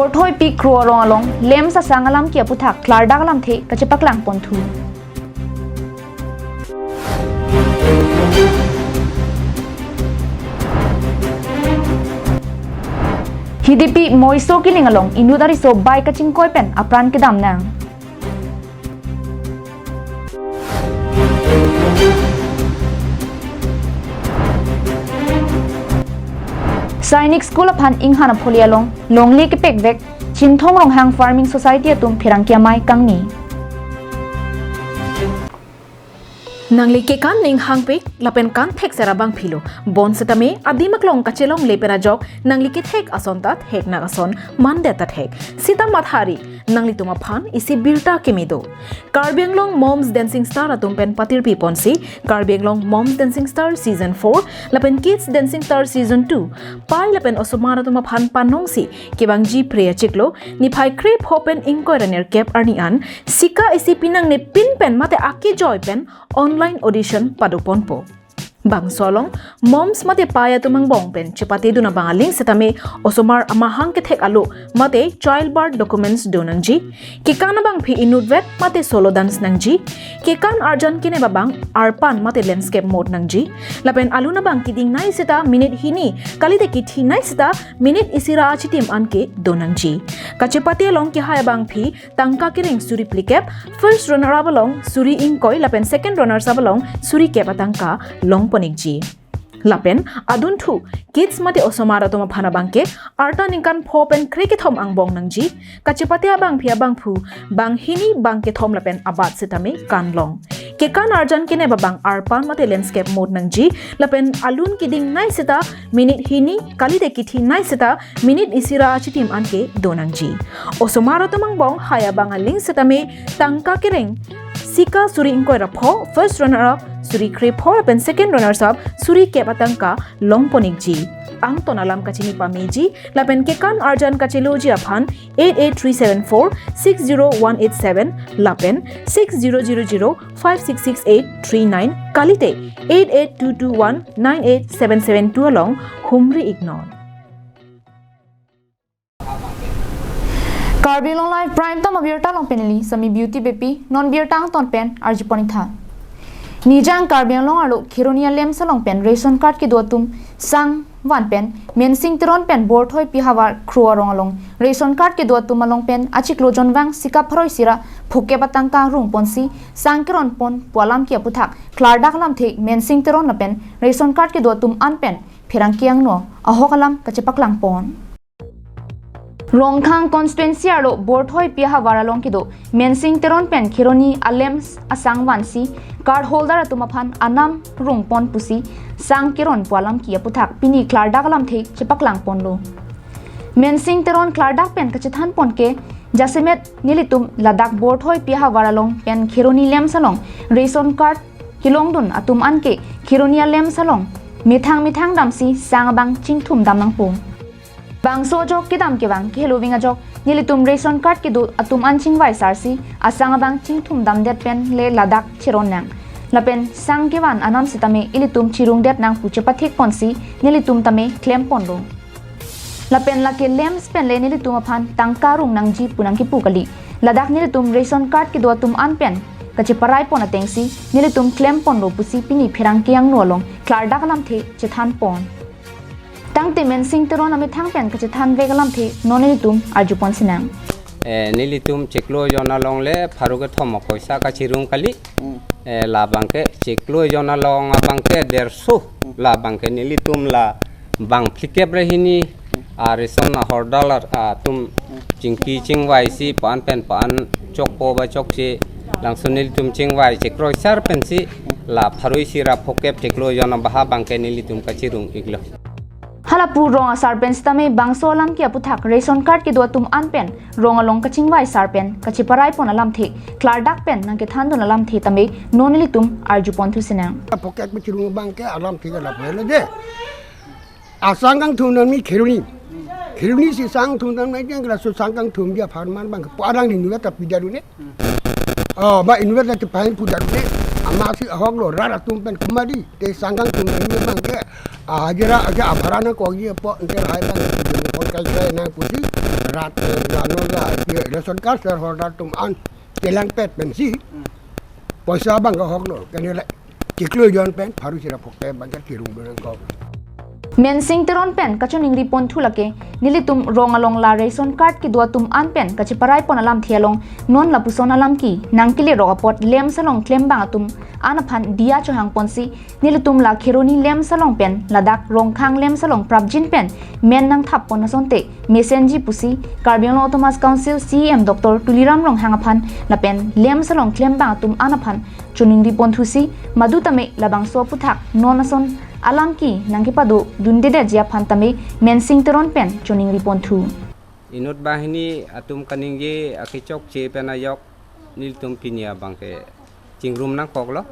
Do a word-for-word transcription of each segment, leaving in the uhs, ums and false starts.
Borthoipi Kro arong along lamps asang alam ke aputhak klardak alamthe kachepaklang ponthu. Hidipi Moiso Kiling along inut ariso bike kachingkoi pen apran kedam nang. Sainik School aphan inghan apholi along longle kepekvek Chinthong Ronghang Farming Society atum pherangke amei kangni. Nangli kekan ning hangpik lapen kan thekser abangphilo. Bonsetame adim aklong kachelongle pen ajok nangli kethek ason ta thek, nang ason mandet ta thek. Sita mathari, nanglitum aphan isi birta keme do. Karbi Anglong Moms Dancing Star atum pen patirpi ponsi, Karbi Anglong Moms Dancing Star Season four lapen Kids Dancing Star Season two pai lapen osomar atum aphan panongsi kevangji phre achiklo niphai krepho pen ingkoi ra nerkep arni an sika isi pinangne pin pen mate akejoi pen online audition pado ponpo. Bangso along moms mate pai atum angbong pen chepatedun abang aling setame osomar amahang kethek alo mate childbirth documents do nangji. Kekan abangpi inutvet mate solo dance nangji. Kekan arjan kenep abang arpan mate landscape mode nangji. Lapen alun abang kedingnei seta minute hini, kalite kethenei seta minute isi ra achitim anke do nangji. Kachepate along kehai abangpi tangka kereng suri phlikep, first runner up along suri ingkoi lapen second runners up along suri kep atangka longpon-ikji. Lapen adunthu kids mate osomar atum aphan abangke arta ningkan pho pen krekethom angbong nangji. Kachepate abangpi abangphu banghini, bangkethom lapen abat setame kanlong. Kekan arjan kenep abang arpan mate landscape mode nangji. Lapen alun kedingnei seta minute hini, kalite kethenei seta minute isi ra achitim anke do nangji. Osomar atum angbong hai abang aling setame tangka kereng sika suri ingkoi ra pho, first runner up suri krepho lapen second runners up suri kep atangka longpon-ikji. Angton alam kachini pameji lapen kekan arjan kacheloji aphan eight eight three seven four six zero one eight seven lapen six zero zero zero five six six eight three nine, kalite eight eight two two one nine eight seven seven two along humri-iknon. Karbi Anglong Live Prime Time abirta along pen neli Sami Beauty Beypi, non birta angton pen arjupon-iktha. Nijang Karbi Anglong arlo Kheroni a-lamps along pen ration card kedo atum sang van pen Mensing Teron pen Borthoipi havar Kro arong along ration card kedo atum along pen achiklo jonvang sika pharo isi ra phokep atangka rungponsi sang keron ponpo alam ke aputhak klardak alamthe Mensing Teron lapen ration card kedo atum an pen pherangke angno ahok alam kachepaklang pon. Rongkhang constituency arlo Borthoipi havar along kedo Mensing Teron pen Kheroni a-lamps asang vansi card holder atum aphan anam rungpon pusi sang keronpo alam ke aputhak pini klardak alamthe chepaklang ponlo. Mensing Teron klardak pen kachethan pon ke, jasemet nelitum ladak Borthoipi havar along pen Kheroni lamps along ration card kelongdun atum anke Kheroni a-lamps along methang methang damsi sang abang chingthum dam nangpo. Bangso ajok kedam kevang keheloving ajok nelitum ration card kedo atum an chingvai sarsi asang abang chingthum damdet pen le ladak cheron nang. Lapen sang kevan anam setame ilitum chirungdet nang pu chepathik ponsi nelitum tame klem ponlo. Lapen lake lamps pen le nelitum aphan tangka rung nangji pu nangkipu kali. Ladak nelitum ration card kedo atum an pen kacheparai pon atengsi nelitum klem ponlo pusi pini pherangke angno along klardak alamthe chethan pon. Tangte Mensing Teron amethang pen kachethanvek alamthe non nelitum arjupon sinang. Eh, nelitum chiklo jon along le pharo kethom apoisa kachirung kali. Hmm. Eh, labangke chiklo jon along abangke derso. Hmm. Labangke nelitum la bang phlikep ra hini, hmm, a-ration a-holder atum, hmm, chingki chingvaisi pan pen pan chokpo ba chokche, langsun nelitum chingvai chiklo sar pensi, hmm, la pharo isi ra phokep chiklo jon abaha abangke nelitum kachirung-iklo. Hala pu rong asar pen setame bangso alam ke aputhak ration card kedo atum an pen rong along kachingvai sar pen kacheparai pon alamthe klardak pen nangkethandun alamthe tame non nelitum arjupon thu sinang. Phokep kachirung abangke alamthe ke lapu helo je. Asang kangthum nangji Kheroni. Kheroni si sang thum nangji, laso sang kangthum dia farmer abangke pu arang ni nuwet ta pida dune. Oh, ba inut ta kepahin pu dadu ne. Amatsi ahok lo, rat atum pen kumadi. Te sang kangthum nangji abangke, ah, hajira aja abhara nangkokji apot, ante lahai abang, kai kai nang pusi rat, eh, la non la, eh, ration card shareholder atum an kelangpet pensi poisa abang kehok lo, kene le chiklo jon pen pharo sira phokte abang ke kirung do nangkok. Mensing Teron pen kachoningri ponthu lake, nelitum rong along la ration card kedo atum an pen kacheparai pon alamthe along non lapuson alam ke nangkele rok apot LAMPS along klembang atum an aphan diya chohang ponsi, nelitum la Kheroni LAMPS along pen ladak Rongkhang LAMPS along prapjin pen men nangthap pon asonte mesenji pusi Karbi Anglong Autonomous Council CEM Doctor Tuliram Ronghang aphan lapen LAMPS along klembang atum an aphan choningri ponthusi, madu tame labangso aphuthak non ason alam ke nangkepado dundedetji aphan tame Mensing Teron pen choningri ponthu. Inut banghini atum kaningje akechokche pen ajok nelitum pini abang ke chingrum nangkoklo.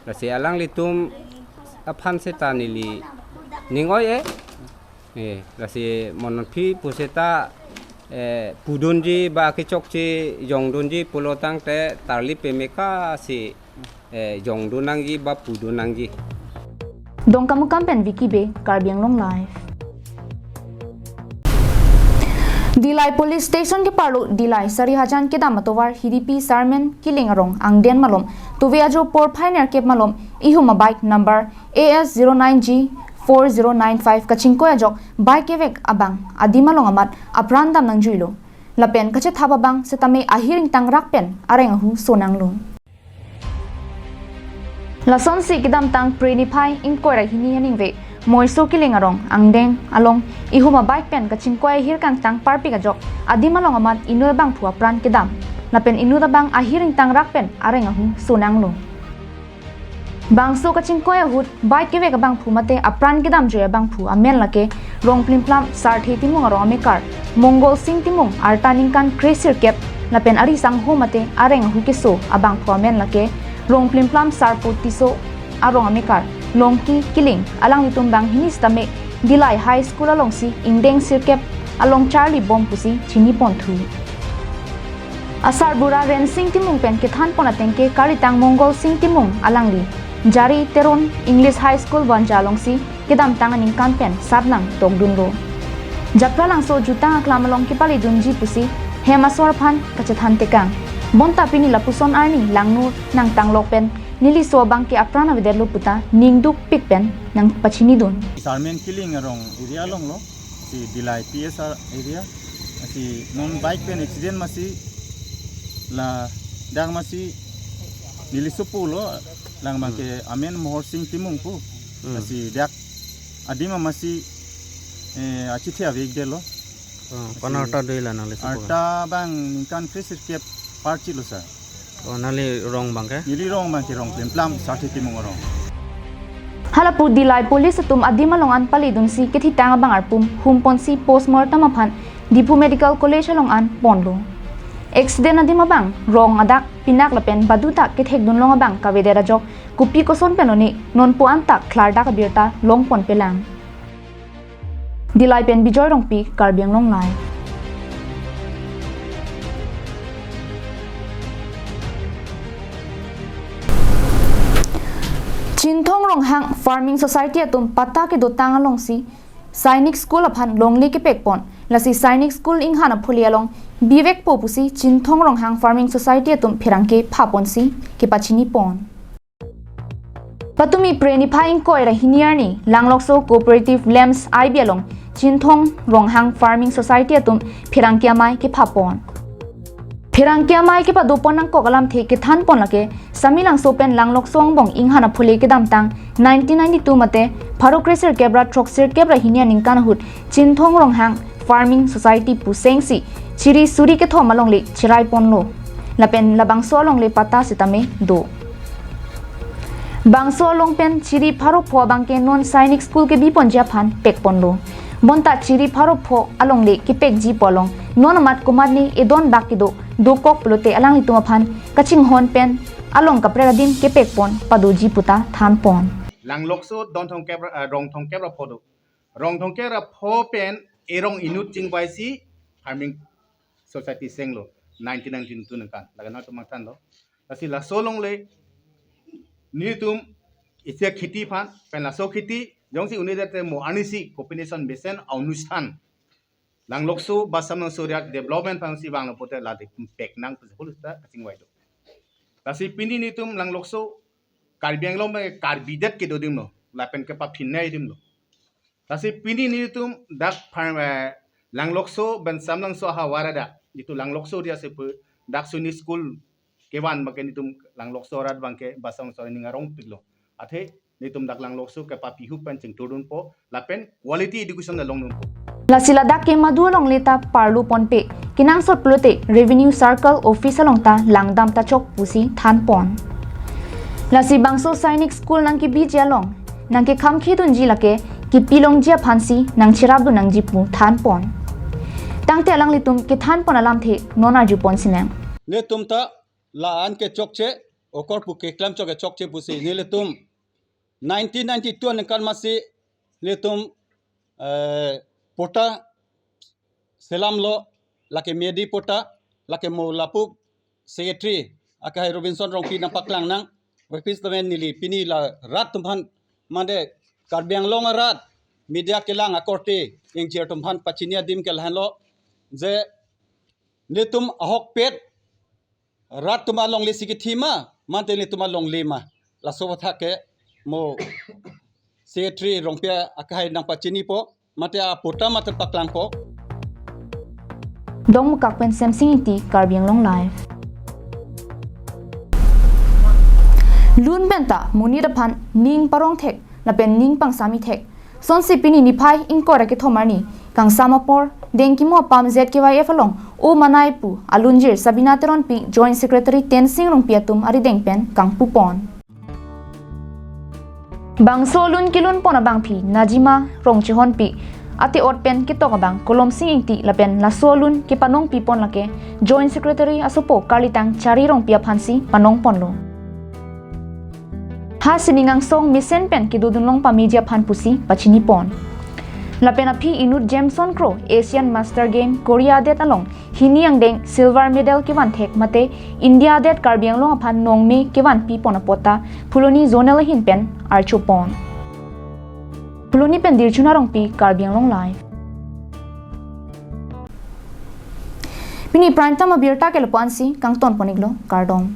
Lasi alanglitum aphan seta neli ning oi-e. Eh, lasi mon aphi puseta, eh, pudunji ba kechokche jongdunji pulo tangte tarli pemeka si, eh, jongdun nangji ba pudun nangji. Dongkamukam pen Vicky Bey, Karbi Anglong Live. Dillai Police Station keparlo Dillai Sarihajan kedam atovar Hidipi Sarmen Killing arong angden malom tove ajo porphai nerkep malom ihum abike number A S zero nine G four zero nine five kachingkoi ajok bike kevek abang adim along amat apran dam nangjuilo. Lapen kachethap abang setame ahir ingtang rak pen areng ahu sonanglo. Lasonsi kedamtang Phre niphai ingkoi ra hini aningve Moiso Killing arong angden along ihum abike pen kachingkoi ahir kangtang parpik ajok adim along amat inut abangphu apran kedam. Lapen inut abang ahir ingtang rak pen areng ahu sonanglo. Bangso kachingkoi ahut bike kevek abangphu mate apran kedamjoi abangphu amen lake Rongplimplam Sarthe Timung arong amekar Mongol Sing Timung arta ningkan kre sirkep lapen ari sangho mate areng ahu keso abangphu amen lake Rongplimplam Sarpo Tisso arong amekar Longki Killing, alanglitum banghini setame Dillai High School alongsi ingdeng sirkep along charlibom pusi chiniponthu. Asarbura Rensing Timung pen kethanpon atengke karlitang Mongol Sing Timung alangli Jari Teron English High School Banja alongsi kedamtang aningkan pen satlang tokdunlo. Japralangso jutang aklam along kepalidunji pusi hem asor aphan kachethan tekang. Bonta pini lapuson arni langno nangtanglok pen neliso abangke apran avedetlo puta ningdukpik pen nangpachinidun. Sarmen Killing arong area alonglo, si Dillai P S R area, si non bike pen accident masi ladak masi neliso pulo, lang abangke amen Mohor Sing Timung pu. Hmm. Si dak adim amatsi, eh, achithe avekdetlo. Oh, si kon arta do-ila nangliso pu? Arta abang ningkan kre sirkep parchilo sir. Oh, nangli rong abangke? Neli rong abangke Rongplimplam Sarthe Timung arong. Halapu Dillai Police atum adim along an palidunsi kethitang abang arpum humponsi postmortem aphan Diphu Medical College along an ponlo. Accident adim abang rong adak, pinak lapen baduta kethekdunlong abang kavedet ajok kopi koson pen one nonpu antak klardak abirta longponpelang. Dillai pen Bijoy Rongpi, Karbi Anglong Live. Chinthong Ronghang Farming Society atum patta kedotang alongsi Sainik School aphan longle kepekpon, lasi Sainik School inghan aphule along bivekpo pusi Chinthong Ronghang Farming Society atum pherangke phaponsi kepachinipon. Patumi Phre niphai ingkoi ra hini arni Langlokso Cooperative Lamps I B along Chinthong Ronghang Farming Society atum pherangke amei kephapon. Pherangke amei kepadopon nangkok alamthe kethanpon lake Samelangso pen Langlokso angbong inghan aphule kedamtang nineteen ninety-two mate pharo kre sirkep ra throksirkep ra hini aningkan ahut Chinthong Ronghang Farming Society pusengsi chiri suri kethom alongle cheraiponlo. Lapen labangso alongle patta sitame do. Bangso along pen chiri pharo pho abangke non Sainik School kebiponji aphan pekponlo. Bonta chiri pharo pho alongle kepekji pu along non amat komatne edon bak kedo dokok pulote alanglitum aphan kachinghon pen along kaprek adim kepekpon padoji puta thanpon. Langlokso don thomkep ra, ah, rong thomkep ra pho do. Rong thomkep ra pho pen erong inut chingvaisi farming society senglo nineteen ninety-two ningkan. Laga nangtum mangthanlo. Lasi laso alongle nelitum isi akheti aphan pen laso akheti jongsi unidate mo arnisi combination mesen aunusthan Langlokso ba Samlangso area development aphansi vanglo pote la de pek nang pusi hulu ta kachingvai do. Lasi pini nelitum Langlokso Karbi Anglong me Karbi det kedo adim lo, lapen kepaphinnei adim lo. Lasi pini nelitum dak phar, eh, Langlokso pen Samlangso ahavar adak, itum Langlokso area si pu dak suni school kevan abangke nelitum Langlokso arat abangke ba Samlangso aning arong piklo. Athe nelitum dak Langlokso kepapihup pen chingthurdunpo, lapen quality education along dunpo. Lasi ladak ke madu alongle ta parlu ponpe, kenangsot pulote Revenue Circle Office along ta langdam ta chok pusi thanpon. Lasi bangso Sainik School nangkebiji along nangkekhamkhidunji lake kepilongji aphansi nangcherapdun nangji pu thanpon. Tangte alanglitum kethanpon alamthe non arjupon sinang. Nelitum ta la-an ke chokche, okorpu keklem chok ke chokche pusi nelitum nineteen ninety-two aningkan masi nelitum, eh, patta selamlo, lake medi patta, lake mo lapu secretary akehai Robinson Rongpi nangpaklang nang, office domen neli pini la rat atum aphan mande Karbi Anglong arat media kelang akorte ingjir atum aphan pachini adim ke lahenlo, je nelitum ahokpet rat atum alongle si kethi ma, mate nelitum alongle ma. Laso athak ke mo secretary Rongpi akehai nangpachinipo, mate apatta mate paklangpo. Dongmukak pen Semsing Ingti, Karbi Anglong Live. Lun penta monit aphan ning parong thek lapen ning pangsami thek, sonsi pini niphai ingkoi ra kethom arni kangsam apor Dengkimo apam Z K Y F along O Manai pu alunjir Sabina Teronpi Joint Secretary Tensing Rongpi atum arideng pen kangpupon. Bangso lun kelunpon abangpi Najima Rongchehonpi ate-ot pen ketok abang Kolomsing Ingti lapen laso lun kepanongpipon lake Joint Secretary asopo Karlitang Chari Rongpi aphansi panongponlo. Ha sining angsong mesen pen kedodunlong pameji aphan pusi pachinipon. Lapen aphi inut Jameson Kro Asian Master Game Korea adet along hini angdeng silver medal kevan thek mate India adet Karbi Anglong aphan nongme kevanpipon apot ta Phuloni zonal ahin pen archopon. Phuloni pen Dirchuna Rongpi, Karbi Anglong Live. Pini prime time abirta ke lapu-ansi kangtonpon-iklo, kardom.